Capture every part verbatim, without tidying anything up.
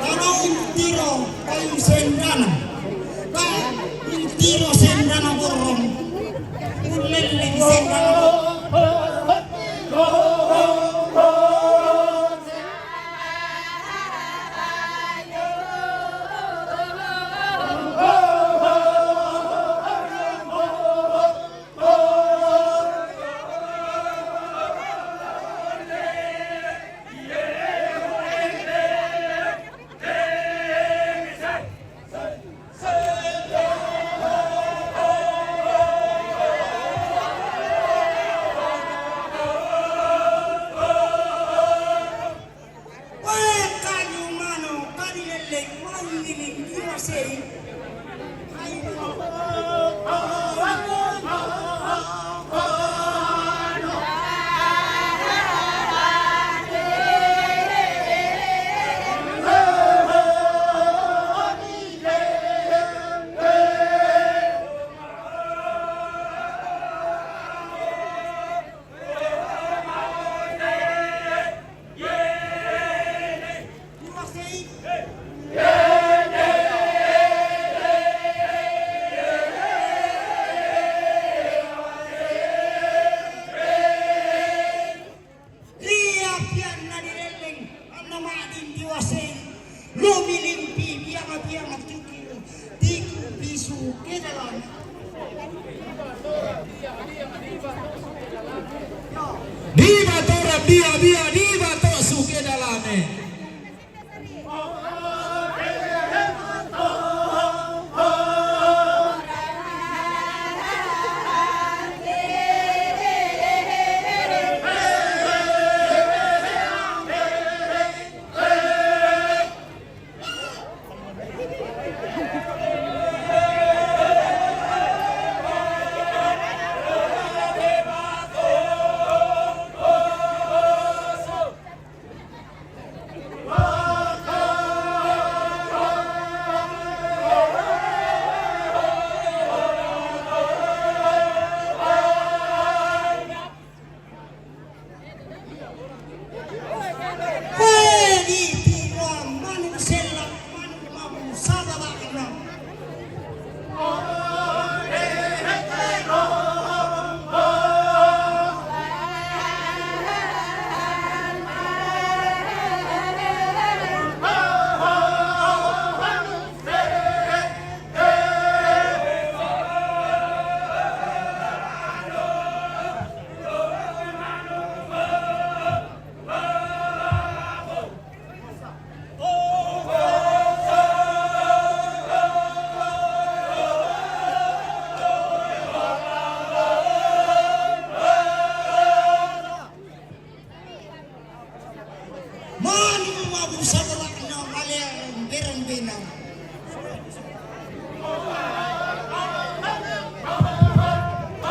Tano intiro kayu sendana. Ka intiro sendana borong. Uleleng sendana borong. Oe kayu mano, kadi leleng, mangiling iwasei. Iya pian na nileleng, anna madin diwasei, lumilimpi biang-biang tuki, tiku bisu ke dalam. Diba to rabia bia, diba to suke dalane.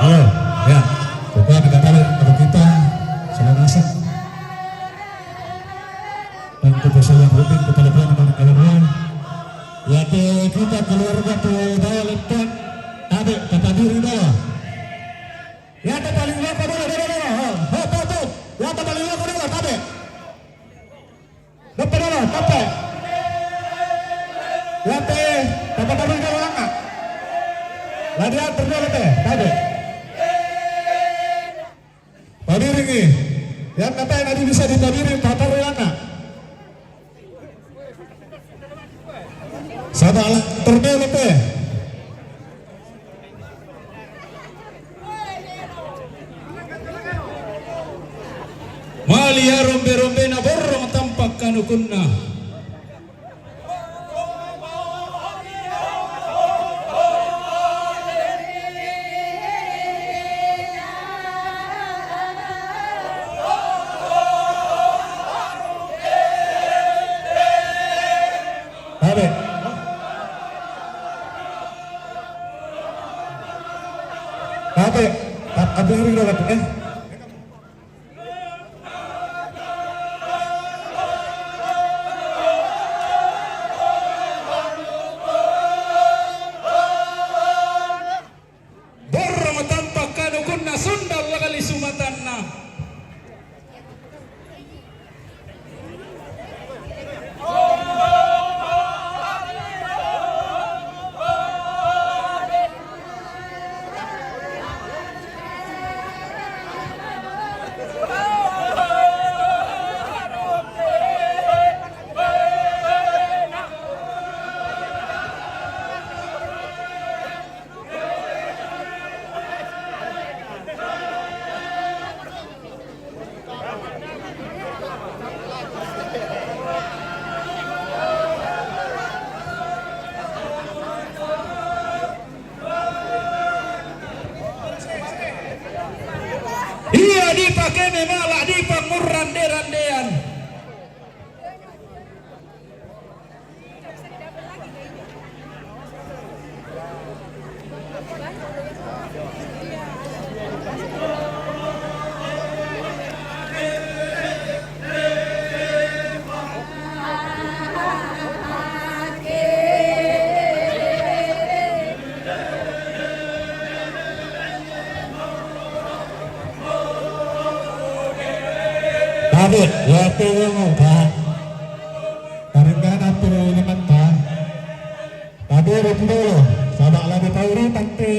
Halo, ya. Bukan kata kalau kita sudah masuk. Dan kita salam rutin kepada Tuhan dan kawan-kawan. Ya, te kita keluarga tu bawa letak. Tabe, tata diri bawa. Ya, te paling loko dulu, dulu, dulu. Hop, hop, hop. Ya, te paling loko dulu, tabe. Depe dolo, tape. Late, tape tabe dolo langa. Ladian berdua late, tabe. Padiringi. Yang kata yang tadi bisa dipadiring, tatar langa. Sama la-, terdua late. Mali arombe-rombena borrong tampak kanukunna. Tabe. Tabe. Ta-, tabe ri dapat, eh. Borrong tampak kanukunna sundal kali sumatanna. Iya, dipakene mala dipangurrande-randean. Tabe, ya, te, ya, ta. Taringgana tu limatta. Tabe, betul dulu. Sabak lagi tauri tante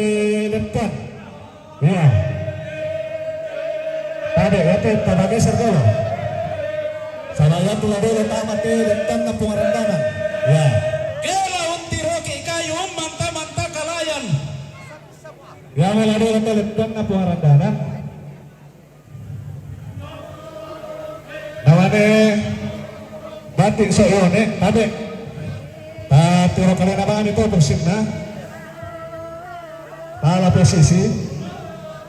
lepon. Iya. Tabe, ya, te, tabe geser dulu. Sabak lagi tauri tante lepon na pengarandanan. Ya. Kela untiroki kayu umman tamanta kalayan. Ya, mela dulu tante lepon na pengarandanan. Nawane batik so ione, tabe. Ta tiro kalena bani to posisi'na. Pala posisi.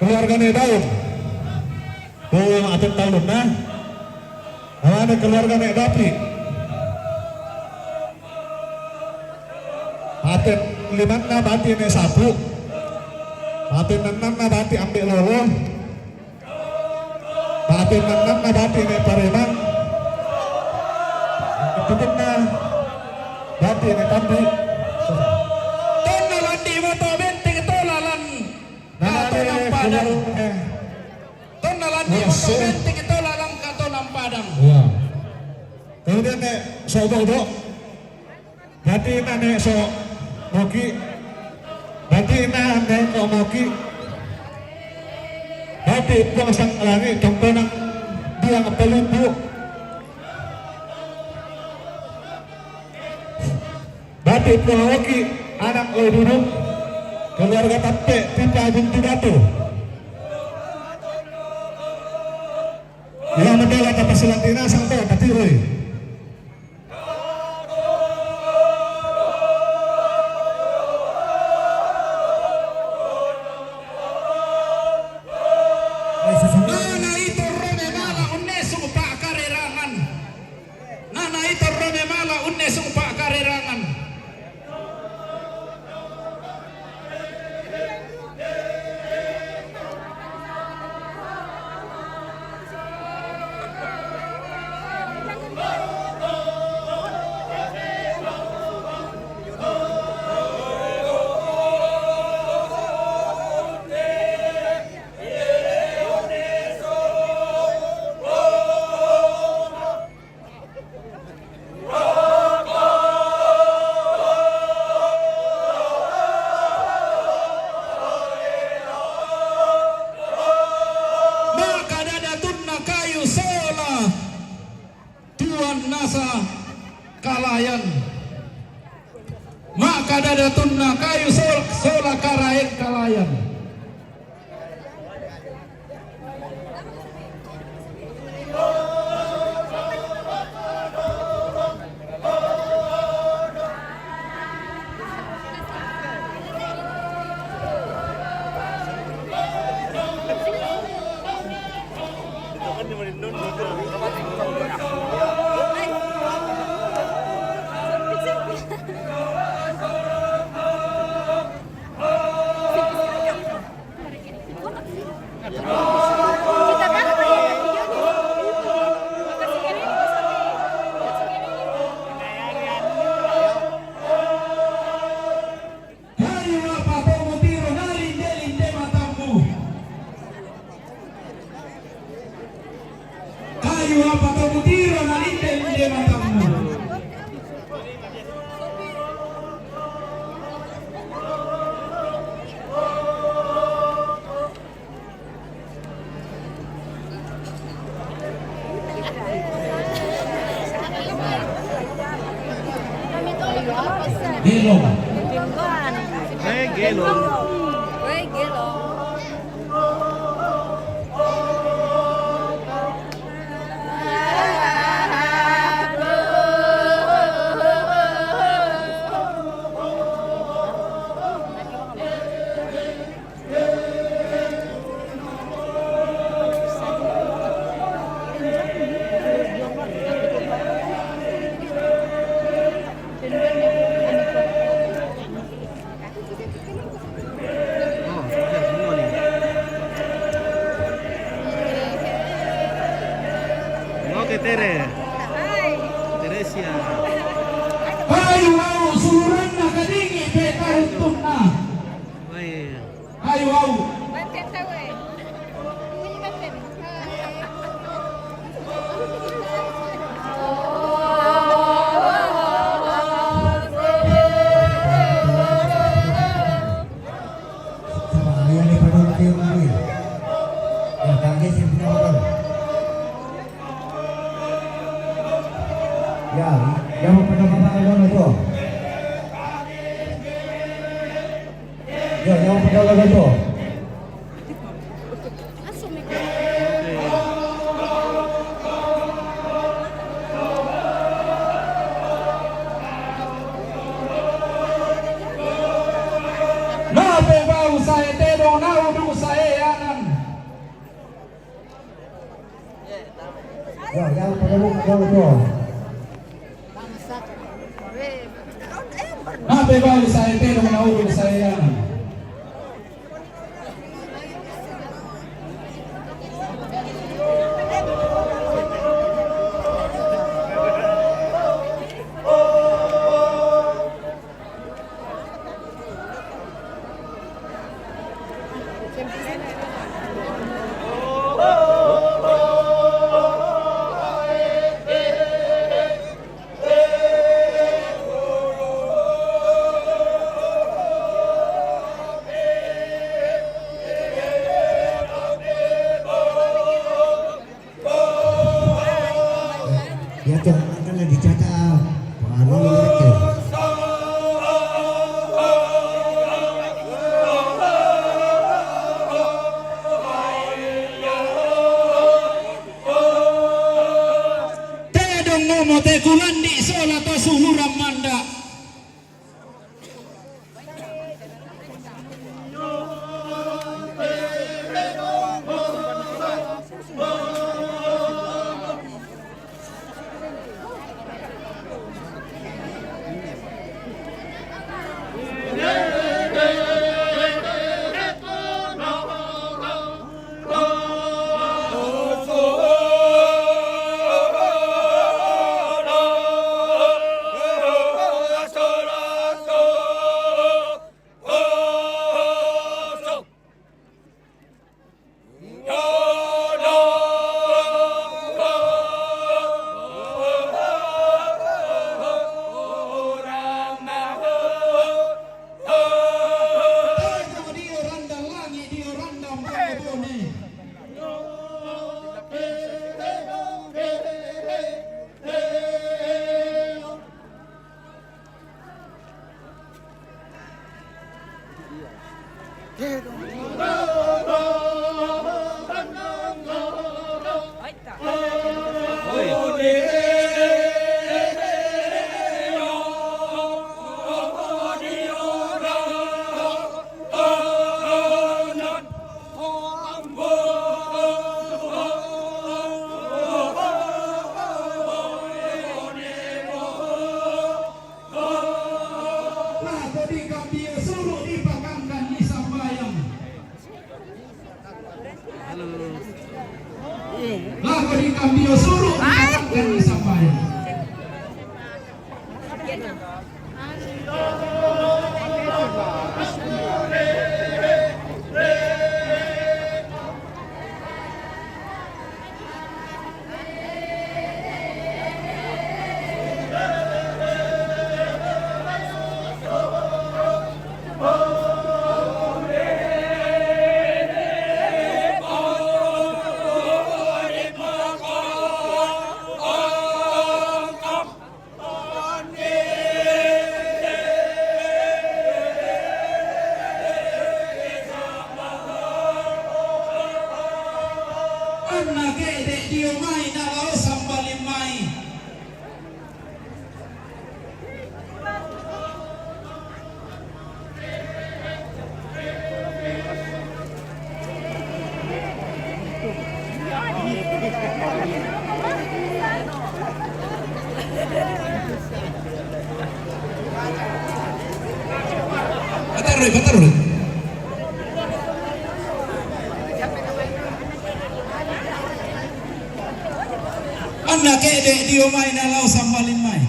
Keluargane Daud. Tu atet taunna. Nawane keluargane Dapi. Atet limanna bati ne Sapu. Atet ennanna bati Ambe Lolo. Bati ennanna bati ne Pareman. Pitunna bati ne Tambi. Tonna landi moto benteng to lalang. Nah, kato ini nampadang. Keluar, eh. Tonna landi moto benteng to lalang kato nampadang. Iya. Kemudian ne Sobo do. Bati na ne so moki. Bati na ne ko moki. Bati Puang Sang Langi tongkonang biang pelimbu. Bati Puang Oki anak lo duduk. Keluarga Tappe, Pipa binti Datu. Yang mendela kata silantina sang to, tapi oi. Ana itu rome mala unnesung pa'karerangan. Na nasa kalayan. Ma kadadatunna kayu sol-, sola karaeng kalayan. Kayu apa to mutiro nalinde-linde matammu? Kayu apa to mutiro nalinde-linde matammu? Gelong. Eh, gelong. Oh, sudah semua nih. Oke, Tere. Teresia. Ayo, mau suluranna kadingi pe karuntunna. Baik. Ayo, au. Sama, ayo nih, pada lagi, lagi. Ya, kaget sih, punya orang. Ya, ya, mau pada apa, pada apa, tuh? Ya, ya, pada apa, tuh? Nape bau sae tedong, naudu sae anang. Ya, ya, pada buka dulu, tuh. Nape bau sae tedong, naudu sae anang. Ya, tuh, kan lagi dicatat. Wah, lu ngerti. Tedong momo te kulandi sola to suluran manda. Batarul. Anna ke'de' dio mai nalao sambalin mai.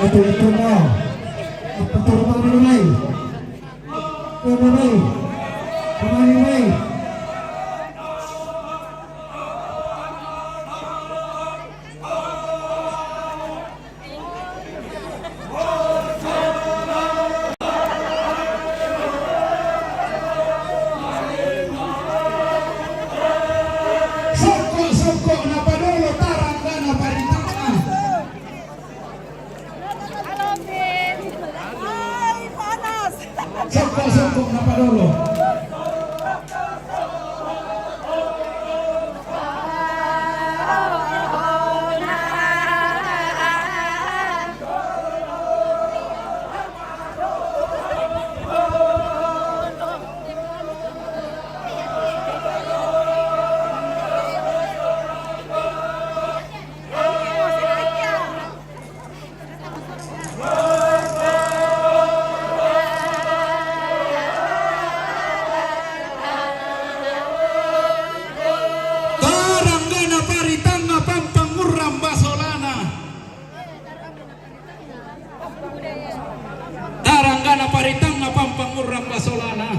Ito, ito na. Ito, ito na. Kembali. Kembali, kembali. Sokko', sokko' napadolo, tarang ga' naparitanga. Sokko', sokko' napadolo. Tarang ga' naparitanga pampangurrang basolana. Tarang ga' naparitanga pampangurrang basolana.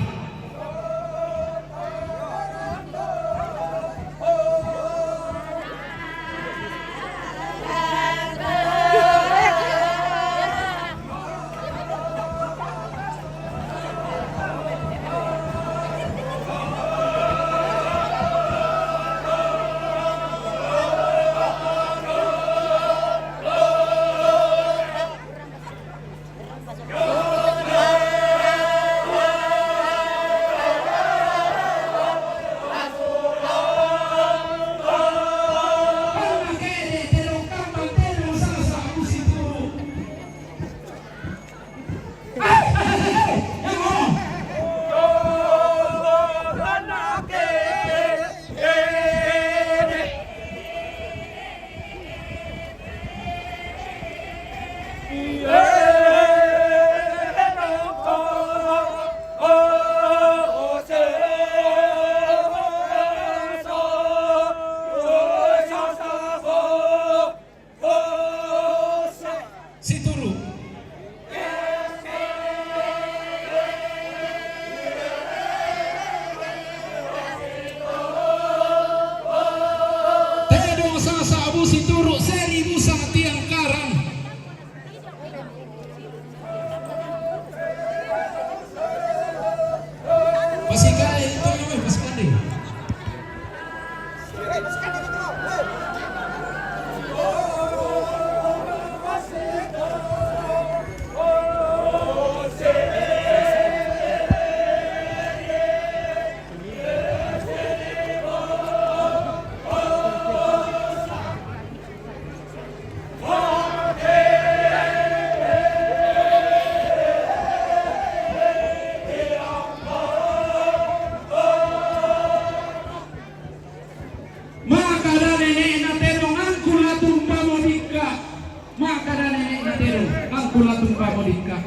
Situru'. Tedong sasa' abu situru', seribu sanga tiang karang. Pasikae itu, eh, pasikande. Makada nene'na tedong, angku la tumpa modikka. Makada nene'na tedong, angku la tumpa modikka.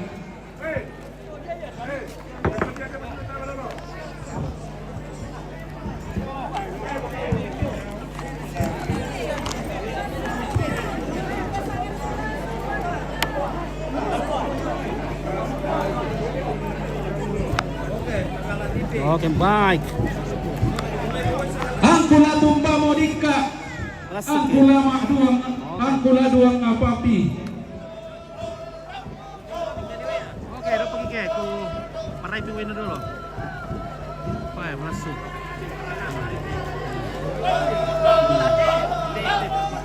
Oke, baik. Angku la tumpa modikka. Angku la ma'duang, angku la duang apapi. Oke, dukung ke, ku marai pi wina dulu. Oke, masuk.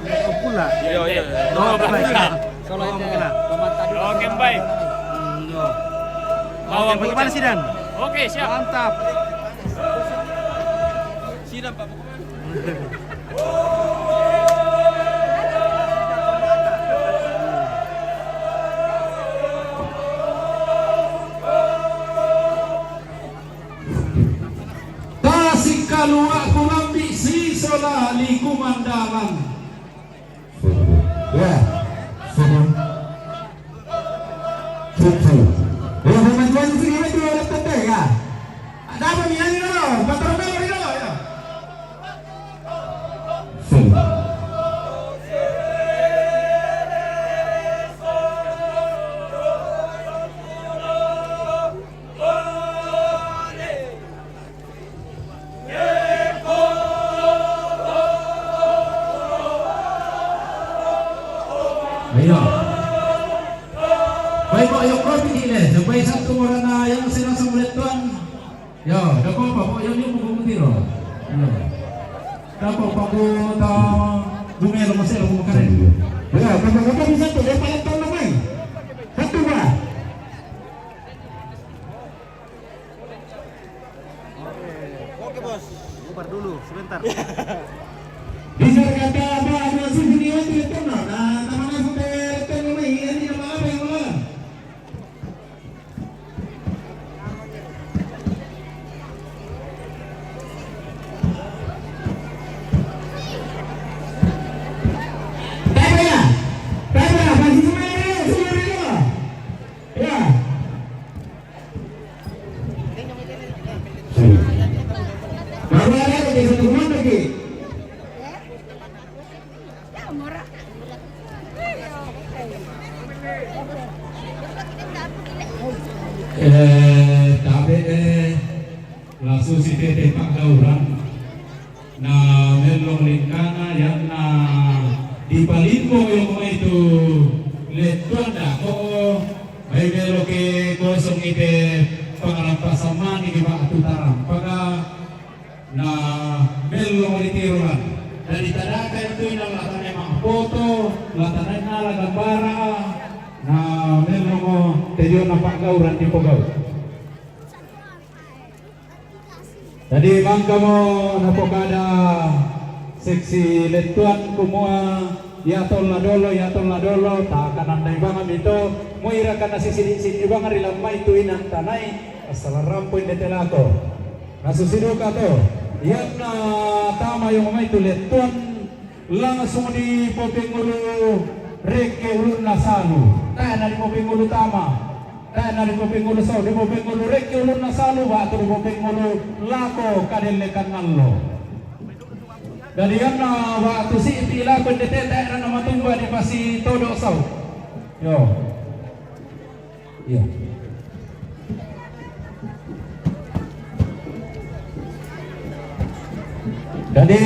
Oh, pula. Iya, iya. Oh, pula. Kalau ini pula. Oke, baik. Hmm, yo. Oke, bagaimana, Sidan? Oke, siap. Mantap. Sidan, Pak. Tujuh. Ya, pemajuan sini itu ada tete ya. Ada apa nih, ini dulu? Patron dulu, ini dulu, ya. Sini. Ayo. Baik, Pak, yuk, Pak, ini deh. Sampai satu orang yang senang sama tuan. Ya, dapat apa, Pak? Yang dia mau tiro. Ya. Dapat apa, Pak? Gumelo masih aku makan. Ya, dapat apa, bisa tuh? Dia paling tahu namanya. Satu, Pak. Oke, Bos. Bubar dulu sebentar. Bisa kata apa, ada sini, itu, nah, nah, teman-teman, ini apa, apa yang mana? Eh, tabe, eh, lasu si tete pagauran. Na mellong lingkana yanna dipalimbong yomai tu lettuanna ko mai meloke kosong ite pangalampa sammani ke batu tarampaga. Na mellong litirolan. Dari tadaka itu inang latane ma'poto, latane nala gambara, na mellongo tediona pagauran di pogau. Jadi mangkamo napokada seksi lettuan kumua, ya tolla dolo, ya tolla dolo, takanandai banga mito, muira kana sisidi-sidi banga rilammai tu inang tanai, assalarrampo inde telako. Nasusiduka to, ianna tama yomai tu lettuan, langsung dipopengulu rekke ulunna salu. Tae na dipopengulu tama. Tae na dipopengulu sau, dipopengulu rekke ulunna salu, batu dipopengulu lako kadellekan allo. Dadianna batu si'ti lako dete tae na matumba dipasi todo sau. Yo. Iya. Jadi,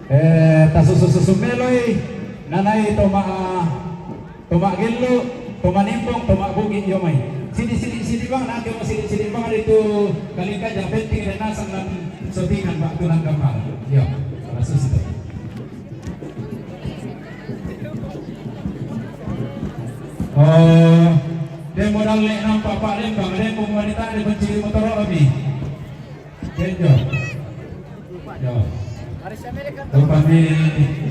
eh, tasusu-susu meloi, nanai toma, toma gillu, toma nimpong, toma bugi, yo mai. Sidi, sidi, sidi bang, nanti mau sidi, sidi bang itu kali kaja penting dan nasang dan sotingan bak tulang gamal. Iya, tasusu. Oh, de modal le nampa Pak Lembang, de pung wanita de benci motoro kami. Kenjo. Yo. Rupani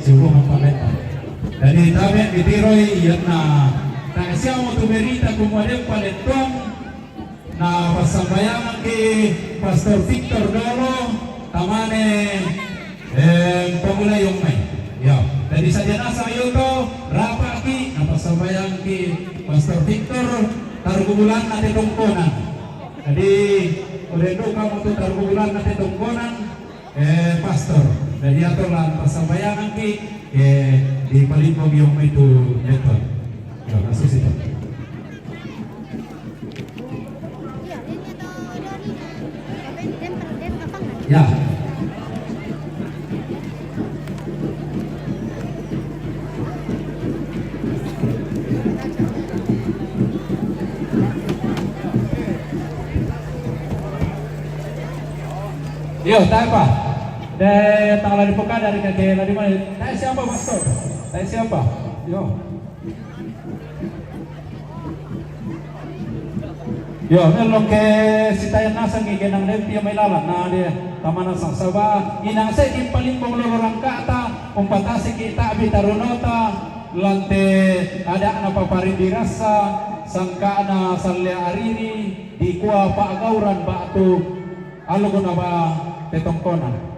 subuh Pak Lembang. Jadi tabe ditiroi ianna. Tak siamo tu berita kumua de palettuang. Na passambayangangki Pastor Victor dolo, tamane, eh, pamulai ommai. Ya, jadi sadia nasang yoto, rapaki, na passambayangangki Pastor Victor, taruku bulanna te tongkonan. Jadi, urendu kamu tu taruku bulanna te tongkonan, Eh, Pastor, jadi atau lan passambayangangki, eh, di palimbong yang itu betul. Ya, kasus itu. Ya. Yo, tae pa. De tala dipoka dari kake ladi mai. Tae siapa, Pastor? Tae siapa? Yo. Yo, meloke sitae nasang ige nang dempi mai lala na de tamana sang saba inang se impalimbong lolo rangkata umpatasiki tabi tarunota lante adana paparindi rasa sangkana salle ariri dikua pagauran batu aluguna ba tetongkonan.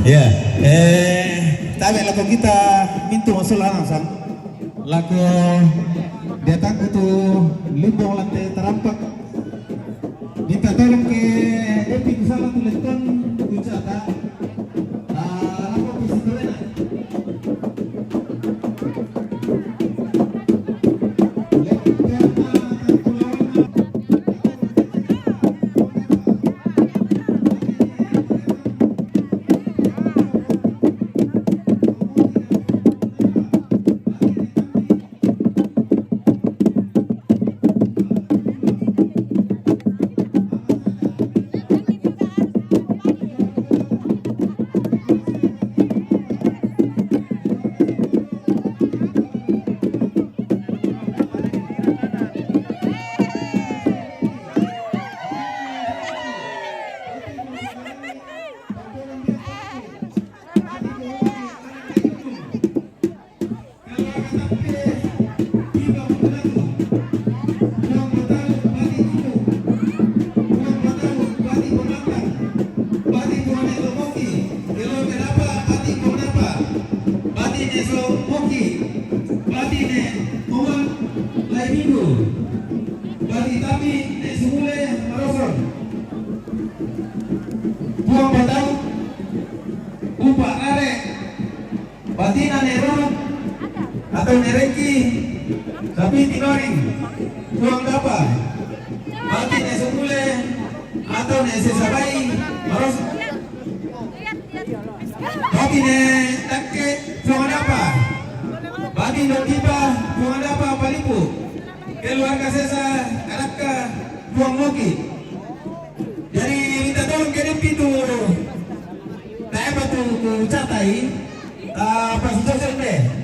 Ya, eh, tabe lako kita mintu masuk langsung. Lako dia takut tu limbong lantai terampak. Minta tolong ke Epi salah tu leton kucata. Ah, lako ke Cinderella. Bati ne so moki, bati ne uang lai minggu, bati tapi ne sumule maroson. Puang batau, upa rare, bati na ne ruruk, atau ne rengki, tapi tinoring, puang dapa, bati ne sumule, atau ne sesabai, maroson. Bati ne takke puang dapa. Bati do tipa puang dapa palipu. Keluarga sesa karakka puang moki. Jadi minta tolong ke Epi tu. Tae batu ku catai. Ah, pas itu sende.